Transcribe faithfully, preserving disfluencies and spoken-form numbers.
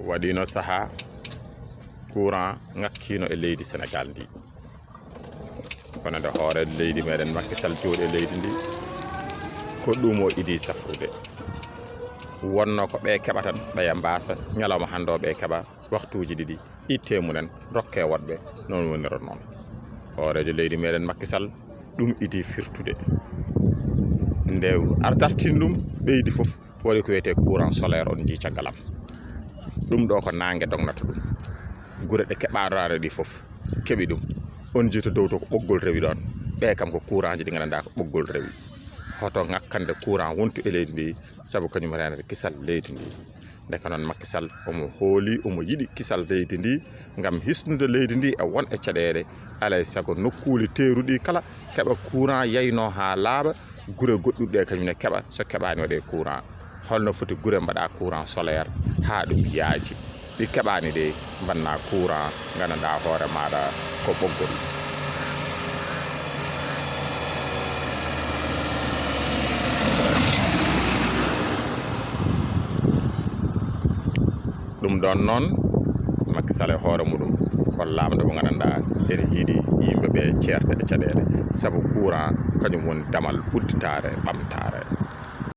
Waɗiino sahaa, courant ŋakkiino e leydi Senegaal ndi. Kono nde hooreejo leydi meɗen Macky Sall jooɗi e leydi ndi, ko ɗum o idii safrude. Wonno ko ɓe keɓa tan, ɓeya mbaasa, ñalawma hannde o ɓe keɓa waktuuji ɗiɗi, itte mumen, rokke woɗɓe, noon woniri noon. Hooreejo leydi meɗen Macky Sall, ɗum idii firtude. Nde ar-, dartini ɗum, ɓeydi fof, waɗi ko wiyetee courant solaire on njii caggal am. Ɗum ɗo ko naange dognata ɗum. Gure ɗe keɓaano naane ɗi fof, keɓi ɗum. On njii to dow to ko ɓoggol rewi ɗoon. Ɓe kam ko courant ji ɗi nganndanɗaa ko ɓoggol rewi. Hoto ŋakkande courant wontu e leydi ndi, sabu kañum reenata kisal leydi ndi. Ndeka noon Macky Sall omo hooli, omo yiɗi kisal leydi ndi, ngam hisnude leydi ndi e won e caɗeele. Alay sago nokkuuli teeruɗi kala keɓa courant yayno haa laaɓa, gure goɗɗuɗe kañum ne keɓa, so keɓaani waɗe courant. Holno foti gure mbaɗa courant solaire haa ɗum yaaji? Ɗi keɓaani ɗe mbanna courant, nganndanɗaa hoore maaɗa ko ɓoggol. Ɗum ɗoon noon, Macky Sall e hoore muɗum ko laamɗo mo nganndanɗaa ene yiɗi yimɓe ɓe ceerta e caɗeele, sabu courant kañum woni damal udditaare ɓamtaare.